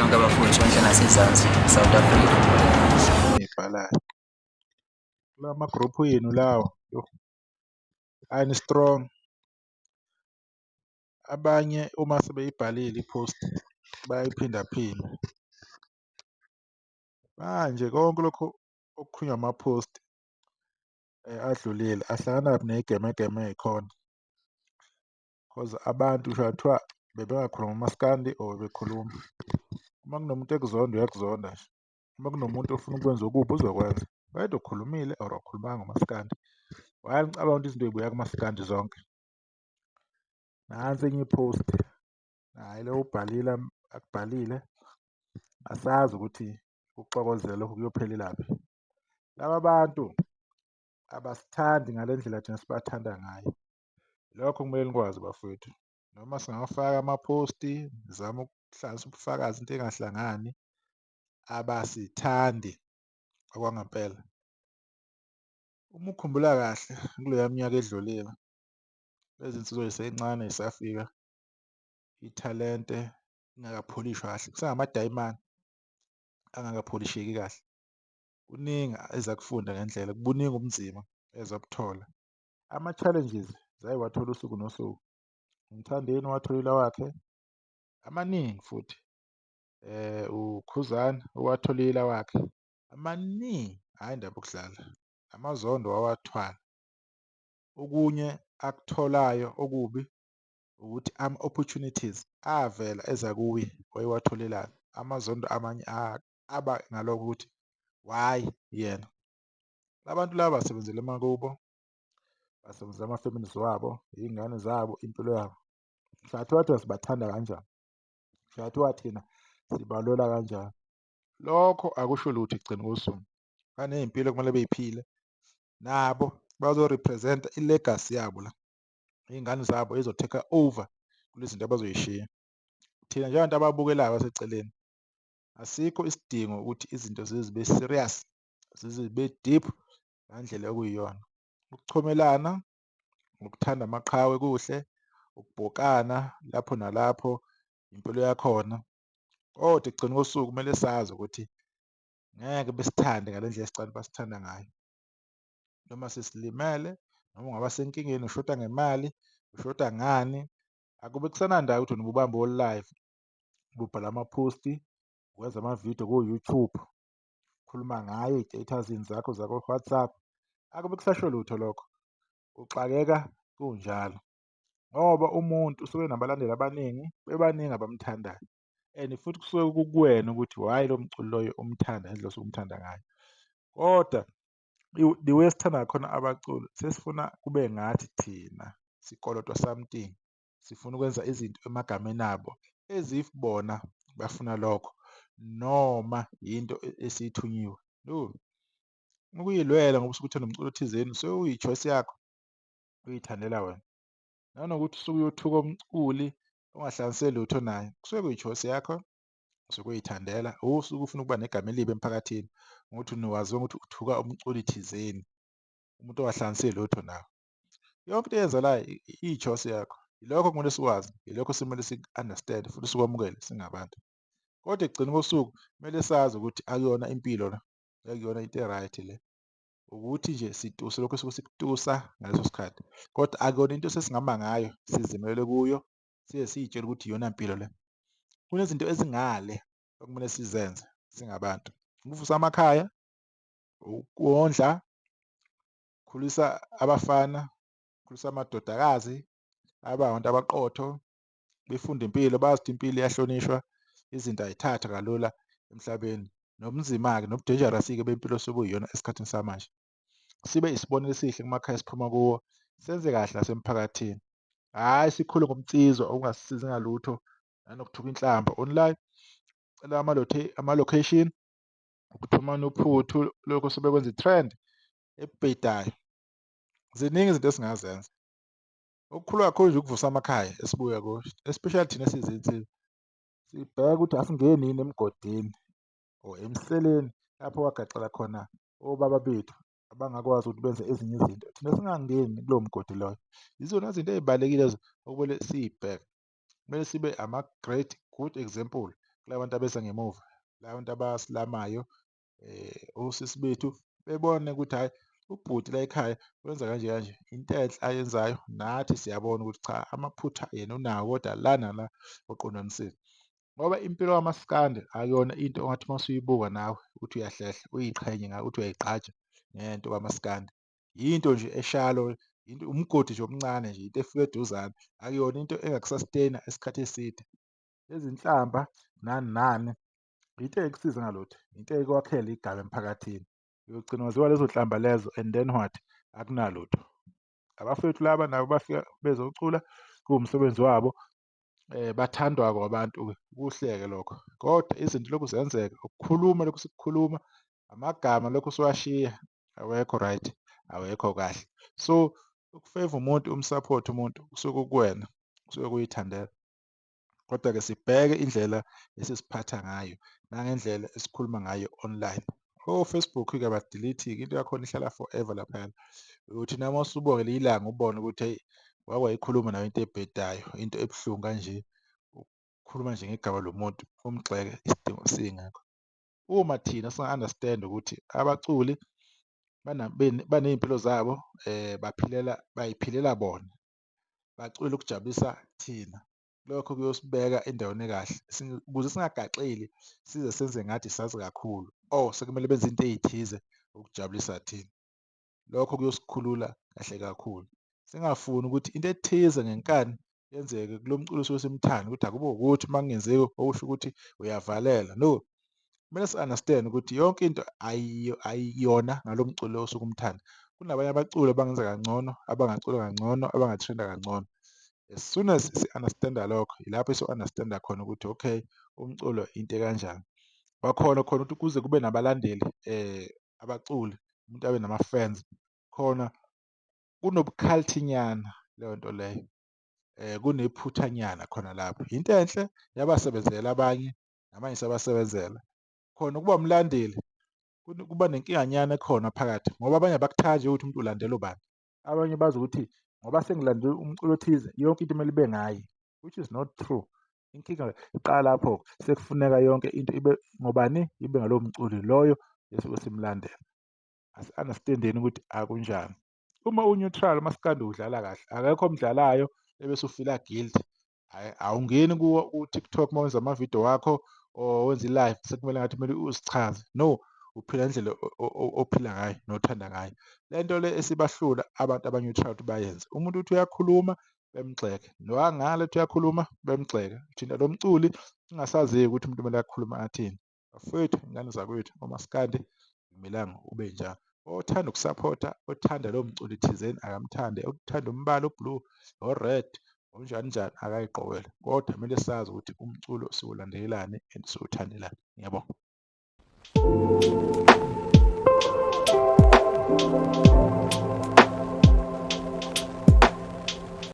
Nonke abafowethu enhla nasezansi, South Africa. Ey'bhalayo kula ma-group yenu lawa, yoh, ani-strong. Abanye uma sebeyibhalile i-post bayayiphindaphinda. Manje konke lokhu okukhulunywa ama-post adlulile ahlanganaphi ney'gemegeme ey'khona? Cause abantu ngisho kungathiwa bebengakhulumi umaskandi or bekhuluma, uma kunomuntu ekuzonda uyakuzonda nje, uma kunomuntu ofuna ukwenza okubi uzokwenza, whether ukhulumile or awukhulumanga ngomaskandi. Why nicabanga ukuthi izinto y'buya kumaskandi zonke? Nansi enye i-post, hhayi lo ubhalile akubhalile, asazi ukuthi ukuxokozela lokhu kuyophelelaphi. Laba bantu abasithandi ngale ndlela thina sibathanda ngayo. Lokho kumele nikwazi bafowethu, noma singawafaka ama-post-i nizame ukuhlanganisa ubufakazi into engahlangani, abasithandi okwangempela. Uma ukhumbula kahle kuleya minyaka edlulile, lezi nsizwa y'sencane y'safika, ithalente lingakapholishwa kahle, kusengamadayimane angakapholisheki kahle. Kuningi ezakufunda ngendlela, buningi ubunzima ezabuthola. Ama-challenges zayiwathola usuku nosuku. UMthandeni uwatholile awakhe, amaningi futhi. UKhuzani uwatholile awakhe, amaningi, hhayi indaba yokudlala, amazondo wawathwala. Okunye akutholayo okubi ukuthi ama-opportunities avela eza kuye wayewatholelani, amazondo amanye aba ngalokho ukuthi why yena. Labantu laba basebenzela emakubo, basebenzela ama-families wabo, iy'ngane zabo, impilo yabo. Kungathiwa thina sibathanda kanjani, kungathiwa thina sibalwela kanjani, lokho akusho lutho ekugcineni kosuku. Baney'mpilo okumele bey'phile, nabo bazo-represent-a i-legacy yabo la, iy'ngane zabo ey'zo-take-a over kule zinto abazoy'shiya. Thina njengabantu ababukelayo abaseceleni, asikho isidingo ukuthi izinto zize zibe serious, zize zibe deep ngandlela okuyiyona. Ukuchomelana, ukuthanda amaqhawe kuhle, ukubhokana lapho nalapho impilo yakhona, kodwa ekugcineni kosuku kumele sazi ukuthi ngeke besithande ngale ndlela esicabanga basithanda ngayo. Noma sesilimele, noma ungaba senkingeni ushoda ngemali, ushoda ngani, akube kusanandaba ukuthi wena ububambe o-live, ububhala ama-post-i, wenza amavidiyo ko-YouTube, ukhuluma ngayo ey'teyithazini zakho zako-WhatsApp, akube kusasho lutho lokho. Uxakeka kunjalo ngoba umuntu usuke enabalandeli abaningi, bebaningi abamthandayo and futhi kusuke kukuwena ukuthi why lo mculi loyo umthanda ngendlela osuke umthanda ngayo. Kodwa the way esithanda ngakhona abaculi sesifuna kube ngathi thina sikolotwa something, sifuna ukwenza izinto emagameni abo as if bona bafuna lokho noma yinto esiyithunyiwe. No, ukuyilwela ngoba usuke uthanda umculo thizeni sekuyi-choice yakho, uyithandela wena. Nanokuthi usuke uyothuka umculi ongahlanganise lutho naye, kusuke kuyi-choice yakho, usuke uyithandela, usuke ufuna ukuba negama elibi emphakathini ngokuthi waziwa ngokuthi uthuka umculi thizeni, umuntu ongahlanganise lutho nawe. Yonke into eyenzakalayo iyi-choice yakho. Ilokho okumele sikwazi, ilokho esimele siku-understand-e futhi sikwamukele singabantu. Kodwa ekugcineni kosuku kumele sazi ukuthi akuyona impilo le, akuyona into e-right le. Ukuthi nje situse lokhu esuke sikutusa ngaleso sikhathi, kodwa akuyona into esesingama ngayo sizimelele kuyo, size siy'tshele ukuthi iyona mpilo le. Kunezinto ezingale okumele sizenze singabantu, ukuvusa amakhaya, ukondla, ukukhulisa abafana, ukukhulisa amadodakazi abe abantu abaqotho, befunde impilo, bazi ukuthi impilo iyahlonishwa, izinto ay'thathwa kalula emhlabeni. Nobunzima-ke nobu-dangerous-ke bempilo osebuyiyona esikhathini samanje. Sibe isibonelo esihle kumakhaya esiphuma kuwo, senze kahle nasemphakathini. Hhayi sikhule ngobunsizwa okungasisizi ngalutho nanokuthuka inhlamba online, cela ama-location, ukuxhumana uphuthu lokhu sebekwenza i-trend ebhedayo. Ziningi izinto esingazenza. Okukhulu kakhulu nje ukuvusa amakhaya esibuya kuwo, especially thina esiyizinsizwa. Sibheke ukuthi asingeni yini emgodini or emseleni lapho kwagaxela khona obaba bethu abangakwazi ukuthi benze ezinye izinto, thina singangeni kulowo mgodi loyo. Yizona zinto ey'balulekile lezo okumele siy'bheke. Kumele sibe ama-great good example. Kula bantu abeza ngemuva, la bantu abasilamayo, osisi bethu bebone ukuthi hhayi ubhuti la ekhaya wenza kanje kanje, into enhle ayenzayo nathi siyabona ukuthi cha amaphutha yena unawo kodwa la nala uqondanisile. Ngoba impilo kamaskandi akuyona into ongathi uma usuyibuka nawe uthi uyahlehla uyiqhenye ngayo uthi uyayigqaja ngento kamaskandi. Yinto nje eshalo, into umgodi nje omncane nje, into efika eduzane, akuyona into engaku-sustain-a isikhathi eside. Izinhlamba nani nani into engeke ngalutho, into ekwakhela igama emphakathini. Uyogcina waziwa lezo nhlamba lezo and then what? Akunalutho. Abafowethu laba nabo bafika bezocula kuwumsebenzi wabo, bathandwa-ke abantu-ke, kuhle-ke lokho. Kodwa izinto lokhu zenzeka, ukukhuluma lokhu sikukhuluma, amagama lokhu siwashiya awekho right, awekho kahle. So uku-favour umuntu, um-support-e umuntu kusuke kukuwena, kusuke kuyithandela. Kodwa-ke sibheke indlela esiziphatha ngayo nangendlela esikhuluma ngayo online. O-Facebook-ke aba-delete-ke into yakhona ihlala forever laphayana. Uyothi noma usubuka ngelinye ilanga ubone ukuthi hheyi wake wayikhuluma nawe into ebhedayo, into ebuhlungu kanje, ukukhuluma nje ngegama lomuntu umgxeke isidingo singekho. Uma thina singa-understand ukuthi abaculi baney'mpilo zabo baphilela bay'philela bona, baculela ukujabulisa thina. Lokho kuyosibeka endaweni ekahle ukuze singagaxeli size senze ngathi sazi kakhulu or sekumele benze into ey'thize ukujabulisa thina. Lokho kuyosikhulula kahle kakhulu. Singafuni ukuthi into ethize ngenkani yenzeke kulo mculo osuke simthanda ukuthi akube ukuthi uma kungenzeki okusho ukuthi uyavalela. No, kumele si-understand ukuthi yonke into ayiyona ngalo mculo osuke umthanda. Kunabanye abaculi abangenza kangcono, abangacula kangcono, abanga-trend-a kangcono. As soon as si-understand-a lokho, ilapho eso-understand-a khona ukuthi okay, umculo into ekanjani. Kwakhona khona ukuthi kuze kube nabalandeli abaculi, umuntu abe nama-fans khona kunobu-cult-nyana leyo nto leyo, kunephuthanyana khona lapho. Into enhle yabasebenzela abanye namanje isabasebenzela. Khona ukuba umlandeli kuba nenkinganyana ekhona phakathi ngoba abanye abakuthandi nje ukuthi umuntu ulandela ubani. Abanye bazi ukuthi ngoba sengilandela umculo othize yonke into kumele ibe ngaye, which is not true. Inkinga iqala lapho sekufuneka yonke into ibe ngobani, ibe ngalowo mculi loyo esuke simlandela. Asi-understand-eni ukuthi akunjani. Uma u-neutral umaskandi uwudlala kahle, akekho omdlalayo ebese u-feel-a guilty. Hhayi, awungeni kuwo ku-TikTok uma wenza amavidiyo wakho or wenza i-live sekumele ngathi kumele uzichaze. No, uphila ngendlela ophila ngayo nothanda ngayo. Le nto le esibahlula abantu aba-neutral ukuthi bayenze. Umuntu uthi uyakhuluma bemgxeke, nowangale ethi uyakhuluma bemgxeke. Thinta lo mculi kungasazeki ukuthi umuntu kumele akhulume athini. Bafowethu, ngane zakwethu, umaskandi akumelanga ube njalo. Othanda ukusaphotha, othanda lowo mculi thizeni akamthande, othanda umbala o-blue, o-red, onjani njani akayigqokele. Kodwa kumele sazi ukuthi umculo siwulandelelani and siwuthandelani. Ngiyabonga.